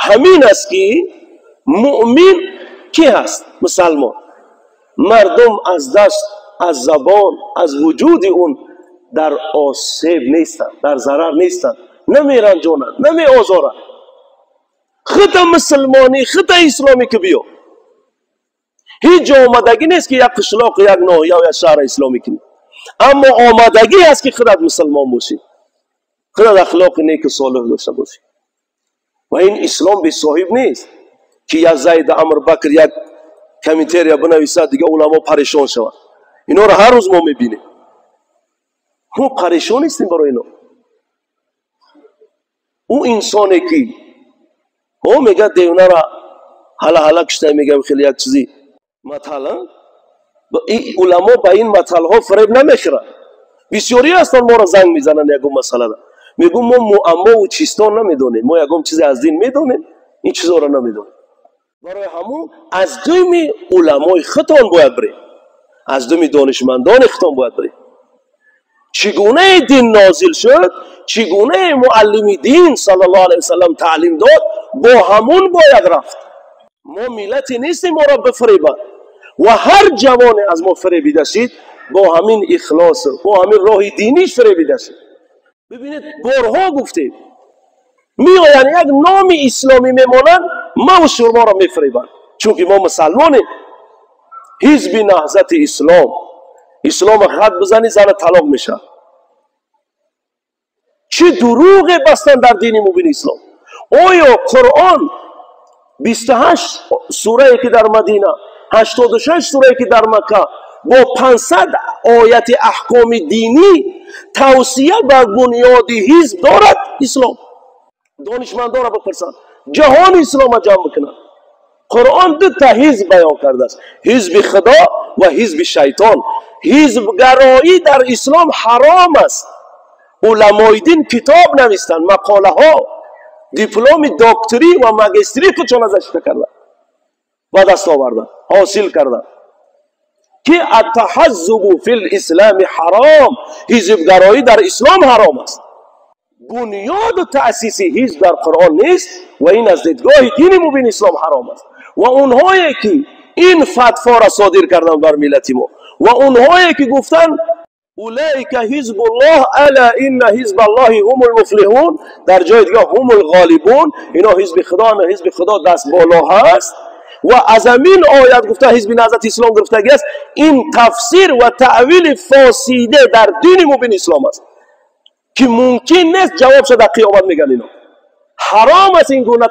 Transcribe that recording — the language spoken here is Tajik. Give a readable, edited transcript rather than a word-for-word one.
Ҳамин аст ки муъмин ки ҳаст? Мусалмон. Мардум аз даст, аз забон, аз вуҷуди он дар осеб нестанд, дар зарар нестанд, намеранҷонанд, намеозоранд. Худа мусулмонӣ, худа исломӣ ки биё. Ҳеҷ ҷо омадагӣ нест ки як қишлоқ, як ноҳия, як шаҳр исломӣ кунӣ, аммо омадагӣ ҳаст ки худат мусулмон бошӣ, худат ахлоқи неку солиҳ дошта бошӣ. Ва ин ислом бесоҳиб нест ки як Зайд Амр Бакр як комментария бинависад, дига уламо парешон шаванд. Инҳоро ҳар рӯз мо мебинем, мо парешон нестем барои ино. Ӯ инсоне ки ӯ мегӯяд девнара ҳала ҳала кушта, мегӯям хеле як чизи матал. Уламо ба ин маталҳо фиреб намехӯранд. Бисёре ҳастанд, моро занг мезананд ягон масъалада, мегӯм мо муаммову чистон намедонем, мо ягон чизе аз дин медонем, ин чизоро намедонем. Барои ҳамун аз думи уламои худтон бояд бирем, аз думи донишмандони худтон бояд бирем. Чӣ гунае дин нозил шуд, чӣ гунае муаллими дин саллаллоҳу алайҳи васаллам таълим дод, бо ҳамун бояд рафт. Мо миллате нестем моро бифиребанд, ва ҳар ҷавоне аз мо фиребида шид, бо ҳамин ихлос, бо ҳамин роҳи диниш фиребида шид. Бибинед, борҳо гуфтем, меоянд, як номи исломӣ мемонанд, маву шуморо мефиребанд, чунки мо мусалмонем. Ҳизби Наҳзати Ислом, ислома хат бизанӣ, зана талоқ мешавад. Чӣ дурӯғе бастанд дар дини мубини ислом! Оё Қуръон 28 сурае ки дар Мадина, 86 сурае ки дар Макка, бо 500 ояти аҳкоми динӣ тавсия бар бунёди ҳизб дорад? Ислом донишмандонро бипурсанд, ҷаҳони ислома ҷамъ бикунанд. Қуръон дута ҳизб баён кардааст: ҳизби Худо ва ҳизби шайтон. Ҳизбгароӣ дар ислом ҳаром аст. Уламои дин китоб навистанд, мақолаҳо, дипломи докторӣ ва магистрӣ худшон азашита карданд, ба даст оварданд, ҳосил карданд ки аттаҳаззубу фил ислами ҳаром, ҳизбгароӣ дар ислом ҳаром аст. Бунёду таъсиси ҳизб дар Қуръон нест ва ин аз дидгоҳи дини мубини ислом ҳаром аст. Ва онҳое ки ин фатвора содир карданд бар миллати мо, ва онҳое ки гуфтанд улаика ҳизбуллоҳ, ала инна ҳизбаллоҳи ҳумул муфлиҳун, дар ҷои дигар ҳумул ғолибун, ино ҳизби Худо, ҳизби Худо даст боло ҳаст, ва аз ҳамин оят гуфта ҳизби Наҳзати Ислом гирифтагӣ аст. Ин тафсир ва таъвили фосиде дар дини мубини ислом аст ки мумкин нест ҷавоб шуда қиёмат. Мегӯянд, ино ҳаром аст ин гуна.